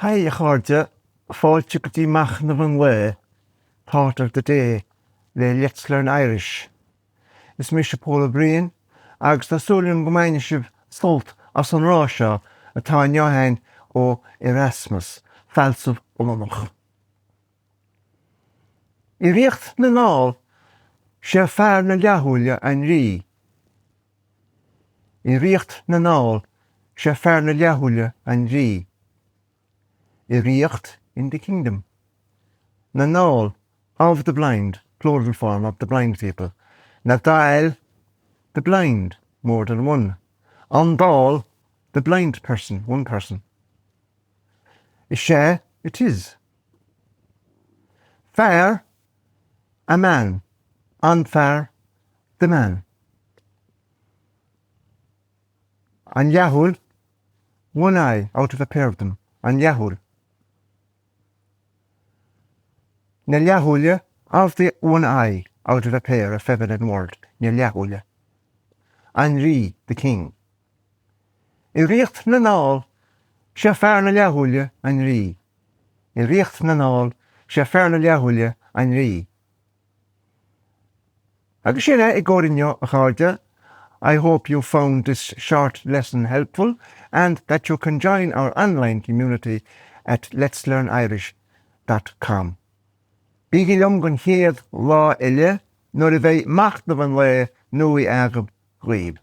Haigh a chairde, fáilte go dtí Machnamh an Lae, Thought of the Day, le Let's Learn Irish. Is mise Pól Ó Briain agus tá súil agam go mbainfidh sibh sult as an rá seo atá inniu againn ó Erasmus, fealsamh Ollannach. I Ríocht na nDall, sé fear na leathshúile an rí. I Ríocht na nDall, sé fear na leathshúile an rí. I Ríocht, in the kingdom. Na nDall, of the blind, plural form of the blind people. Na Daill, the blind, more than one. An Dall, the blind person, one person. Is ea, it is. Fear, a man. An fear, the man. An leathshúil, one eye out of a pair of them, an leathshúil. Na leathshúile, of the one eye out of a pair, a feminine word, na leathshúile. An rí, the king. I Ríocht na nDall, sé fear na leathshúile an rí. I Ríocht na nDall, sé fear na leathshúile an rí. Agus sin é i gcomhair inniu, a chairde. I hope you found this short lesson helpful and that you can join our online community at letslearnirish dot com. Bígí liom don chéad lá eile nuair a bheidh machnamh an lae nua agam dhaoibh.